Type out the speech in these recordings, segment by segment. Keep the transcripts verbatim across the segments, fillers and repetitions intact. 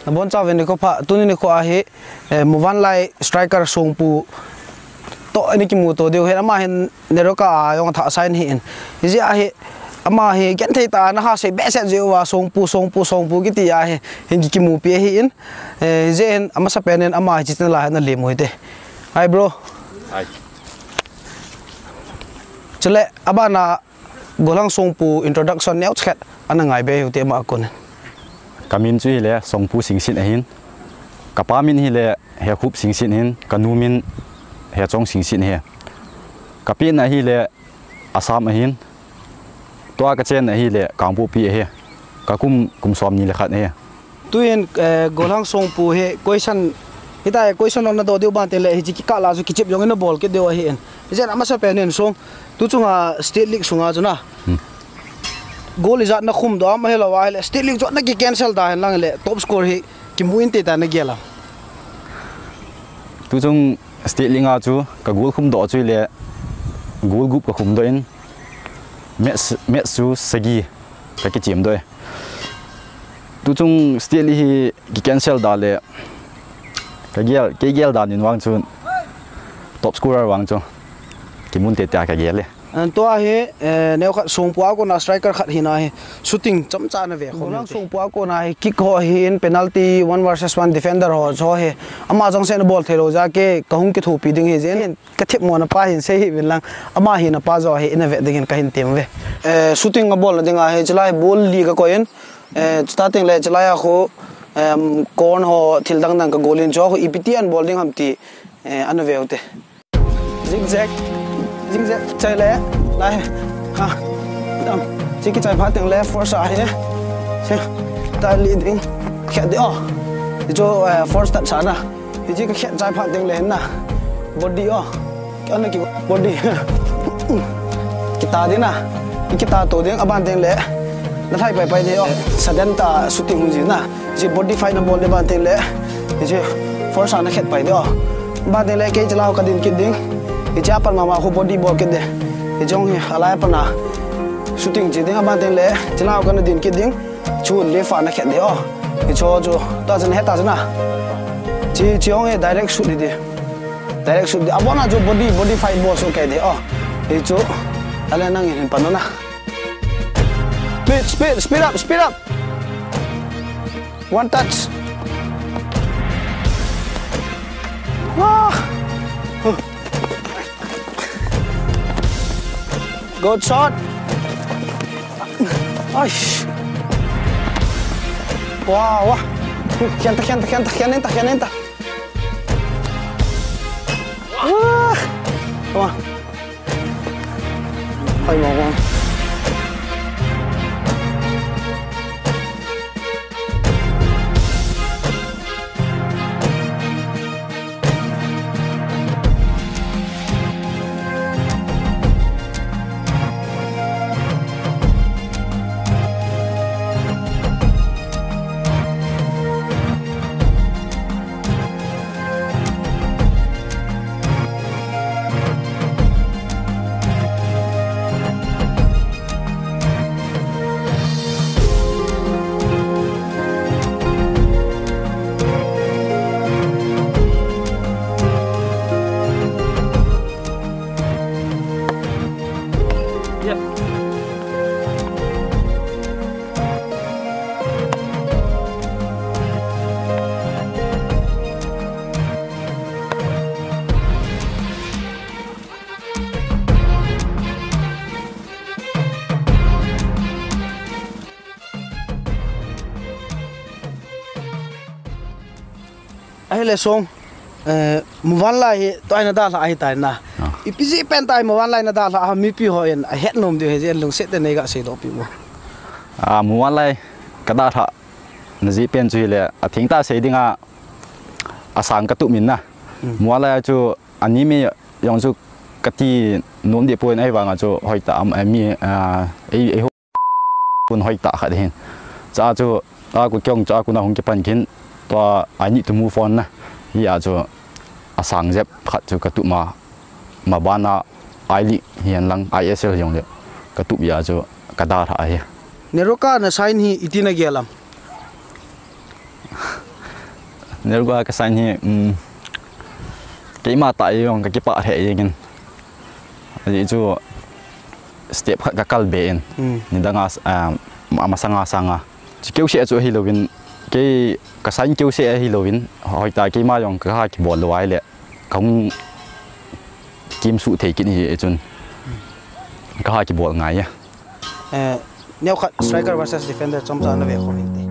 Nabonchauvin nikho pha, tuni nikho a hi, eh, muvanlai striker Songpu toh ana kimuto diu ahin, ama hin Neroka a jong athah sa in ahin. Hijeh a hi, ama hi genthei tah a naha sei behseh jeh uva Songpu, Songpu, Songpu kiti a hi, hin kikimupi ahin. Eh, hijeh hin amasapen in ama hi hiche channel a hin ana lem u hite. Hi bro. Hi. Chule, abana Golhang Songpu introduction neocha khat ana ngaibe u hite ama a kon in. Kamin chu hile Songpu Singsit ahin. Kapa min hile Hekhup Singsit ahin, kanu min Hechong Singsit ahi. Kapenna hile Assam ahin. Tua kachenna hile Kangpokpi ahi. Kakum, kum somni le khat ahi. Tuin, eh, Golhang Songpu hi question, hitia question nadoh diu ban tengle, hiche kikah la chu kichep jong in nabol kit diu ahin. Hijeh in amasapen in Song, tu chunga State League sunga chu na. Hmm. Goal ijat nakhumdoh am ahilou ahile, State League chu naki cancel da hen lang le, top score hi kimu inte tia nagel am? Tu chung State League a chu ka goal khumdoh chu hile, goal gup kakhumdoh in, match, match chu sagi kakichem doh e. Tu chung State League hi kicancel da le, kagel, kei gel dan in vang chu top scorer vang chu kimu inte tia kagel e. An tua hi, eh, neokhat Songpu a kona striker khat hina hi shooting chomcha nave khom. Golhang Songpu a kona hi kick ho ahin, penalty, one versus one defender ho chu hi. Ama jong seh nabol theilou jeh a kei kahung kithopi ding ahi jeh in. Kathemmo na pa hin sei hih uvin lang, ama hina pa joh hi ina ve dingin kahin tem uve. Eh, shooting abolna dinga hi, chulai ball li kakoi in, eh, chuti tengle chulai a khu, em, corn ho thil dang dang kagol in, chu khu ipi ti ana bol ding ham ti, eh, ana ve ute. Zigzag, zigzag, chai le, lai, ha, dam, chi kichai phat tengle, force ahi, chi, ta li ding, khet ding, oh, chu, eh, force tah sa na. Hiche kakhet chai phat tengle hin na. Body o. Ana ki body. Kita ding na. Ikita to ding aban tengle. Nalhai pai pai ding o. Sudden tah shooting hung ji na. Hiche body fight nabol ding aban tengle. Hiche force a nakhet pai ding o. Aban tengle kei chulai a kadin kit ding. Hiche apan mama khu body bol kit ding. Hiche jong hi alai apan a shooting chi ding aban tengle. Chulai a kana din kit ding. Chu le fa nakhet ding o. Hicho chu, ta chu nahet ta chu na. Chi, chi hung hi direct shoot ding. Direct shoot ding. Abona chu body, body fight bol chu kei ding o. Hichu. Ale nangin hin pan o na. Speed, speed, speed up, speed up. One touch. Ah. Good shot. Aish. Wow, wow. Khian ta, khian ta, khian ta, khian in ta, khian in ta. Ah. Come on. Hai, wow, wow. Ahile Song, eh, muvanlai hi tua hi nadalhah ahitai na. Ah. Ipi jeh pen tah a muvanlai nadalhah ham, mipi hon ahet nom diu ahi jeh in lungset tah in neiga seidoh peh mo. Ah, muvanlai kadalhah na jeh pen chu hile, atheng tah sei dinga, asang katup in na. Hmm. Muvanlai chu ani mi jong chu kati nom deh poi, ahivanga chu hoitah a, eh, mi, ah, ei, ei ho pun hoitah khat ahin. Chua chu, a, ku kiong chua kuna hung kipan khin, tua, I need to move on na. Hia chu, asang jep khat chu katup ma, mabana I-League hihen lang, I S L hijongle, katup a chu, kadalhah ahi. Neroka na sign hi iti nagel am? Nergua ka sign hi, um, keima tah jong ka kipah lheh jengin. Ajeh chu step khat ka kal be in. Hmm. Nidang a, ah, a masanga sanga. Chu keu seh chu ahi louvin, kei ka sign keu seh ahi louvin, hoitah keima jong ka ha kibol lou ahile, ka hung kimsuh thei kit hi chun. Ka ha kibol ngai a. Eh, neokhat striker versus defender chomcha na ve khom inte.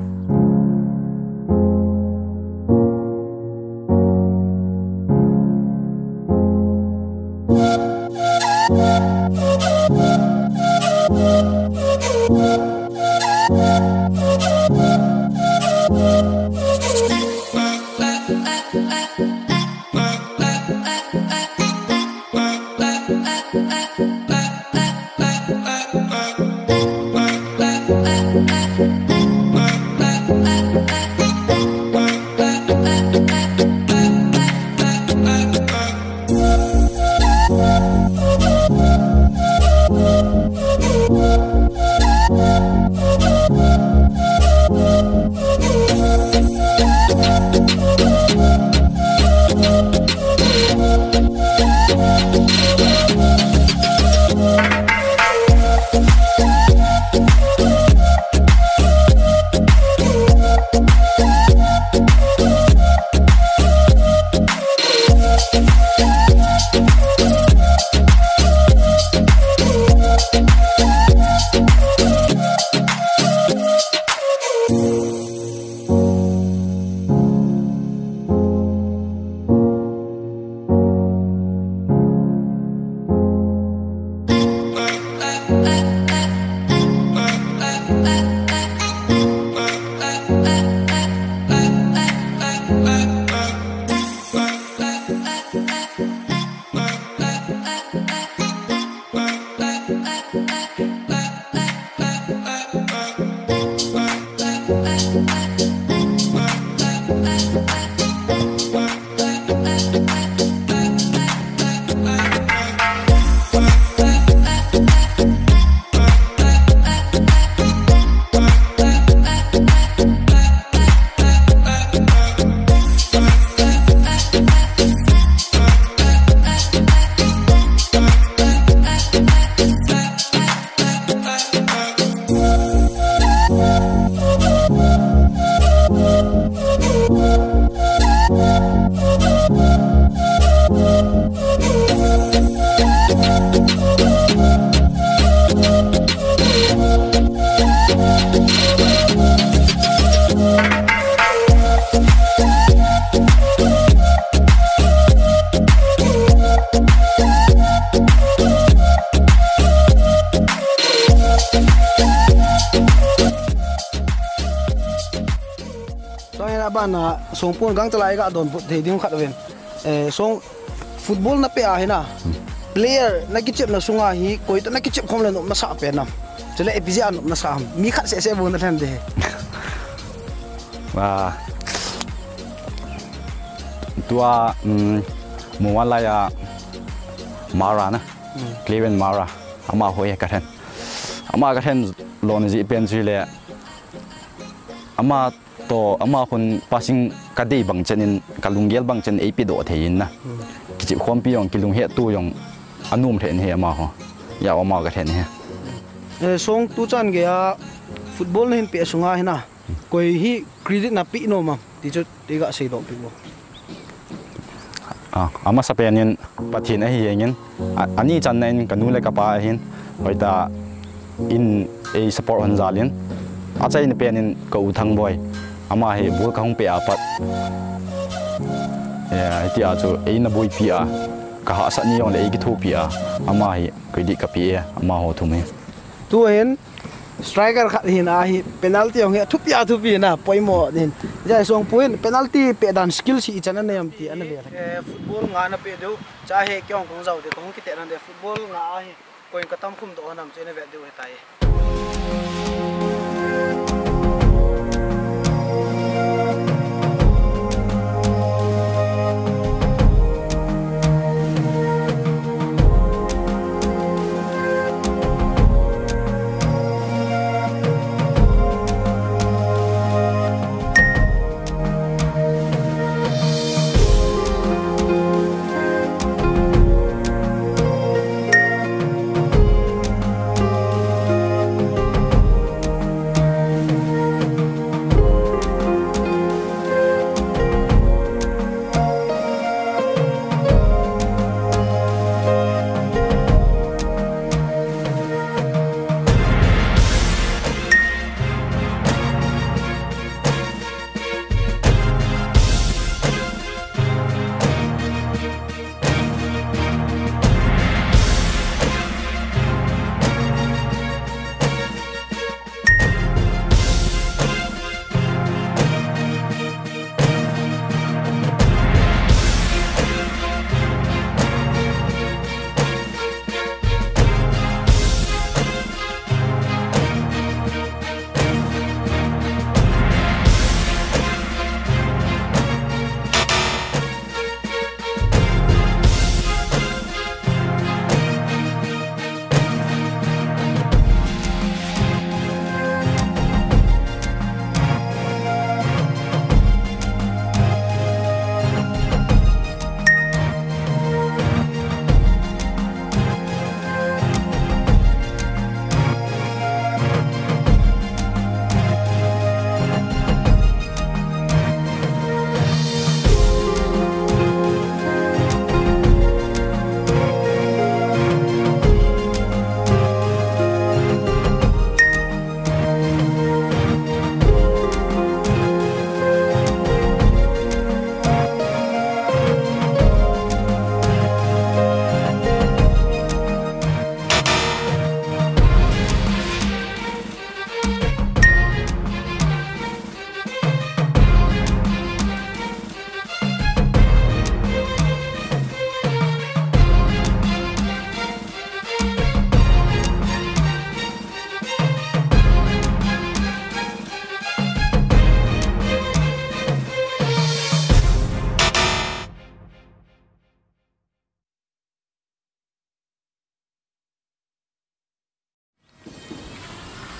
Chuin abana Songpun gangtah lai ga donbut thei ding khat ven. Eh, Song, football na pe a hina. Player na kichepna sunga hi, koi toh na kichep khom le nopna sa pen nam. Chule ipi jeh a nopna sa ham. Mi khat seh seh bou na lhen de. Ah. Tua, um, Muan lai a Mara na. Hmm. Clement Mara. Ama ho e ka lhen. Ama ka lhen lona jeh pen chu le. Ama toh, ama khun passing ka dei bang chan in, ka lunggel bang chan in eipe doh thei in na. Hmm. Kichep khompi jong, kilunghet tu jong, anom lheh in hi ama ho. Hijeh a ama ka lhen hi. Eh, Song, tuchan gei a football na hin pe sunga hina. Koi hi credit na pe nom am. Ti chu, ti ga seidoh peh bou. Ah, amasapen in Pathen ahi jeng in, a, ani channa in ka nu le ka pa ahin, hoitah in ei support hon jal in, achaina pen in ka u Thangboi, ama hi ball ka hung pe a pat, eh, hitia chu eina boipi a, ka hahsat ni jong le ei kithopi a, ama hi credit ka pe e, amaho thum hi. Tu hin, striker khat hin ahi, penalty jong hi thupi a thupi na, poimo din. Hijeh a Songpu hin, penalty pe dan skill hi ichan anei am ti ana ve. Eh, football nga na pe diu, cha he kei jong kong jao diu, kong kite nan de football nga ahi, koi ka tam khum doh nam chu na ve diu hitai.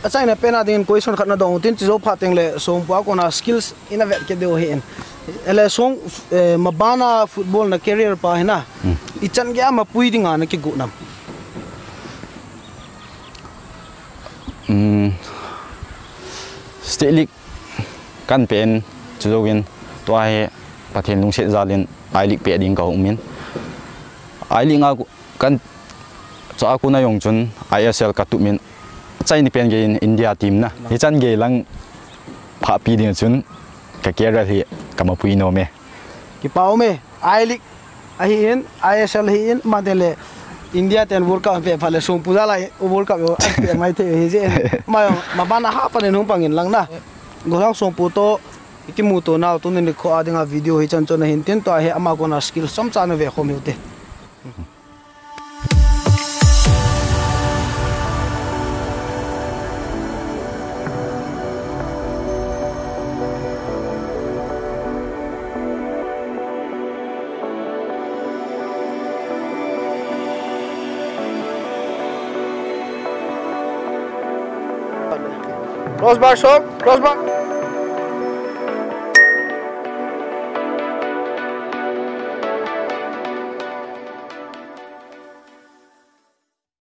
Achaina pen a dingin question khat nadong tin, chujou phat teng le Songpu a kona skills ina vet kit diu ahin. Ele Song, eh, mabana football na career pa hina. Hmm. Ichan gei a mapui dinga nakigu nam? Hmm. State League kahin pen, chujouvin tua hi Pathen lungset jalin I-League pe ding kaum in. I-League a ku-, kahin, chua kona jong chun I S L katup in. Achaina pen gei in India team na. Hichan gei lang phapi ding chun ka career hi ka mapui nom e. Kipa um e, I-League ahin, I S L ahin, mate le India ten World Cup pe phat le Songpu jal a World Cup jong ape mai thei hi je. Ma jong, mabana hapan in hung pang in lang na. Gollhang Songpu toh kimuto nau tunin nikho a dinga video hichan chun ahin tin, tua hi ama kona skill chomcha nave khom hiu te. Crossbar, Song, crossbar.